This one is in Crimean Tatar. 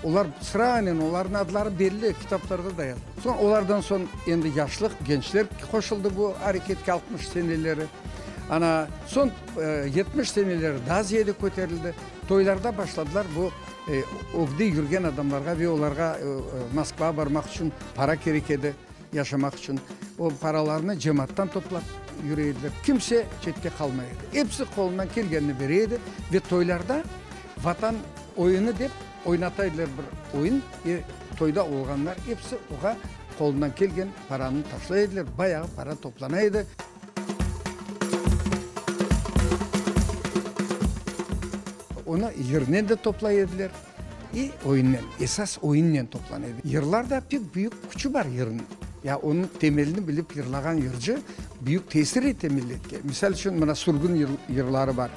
Olar sıranen, olarnıñ adları belli, kitaplarda da yazılğan. Soñ olardan soñ endi yaşlıq, gençler qoşuldı bu areketke 60 seneleri. Ana, soñ 70 seneleri daa ziyade köterildi. Toylarda başladılar bu ögde yürgen adamlarğa ve olarğa Moskvağa barmaq içün para kerek edi, yaşamaq içün. O paralarnı cemaattan toplap yüre ediler. Kimse çette qalmay edi. Episi qolundan kelgenini bere edi ve toylarda Vatan oyunı dep oynata ediler bir oyun ve toyda olğanlar episi oğa qolundan kelgen paranı taşlay ediler, bayağı para toplana edi. Onı yırnen de toplay ediler, i oyunnen, esas oyunnen toplana edi. Yırlar da pek büyük küçü bar yırnıñ. Ya onıñ temelini bilip yırlağan yırcı büyük tesir ete milletke. Misal içün, mına sürgün yırları bar.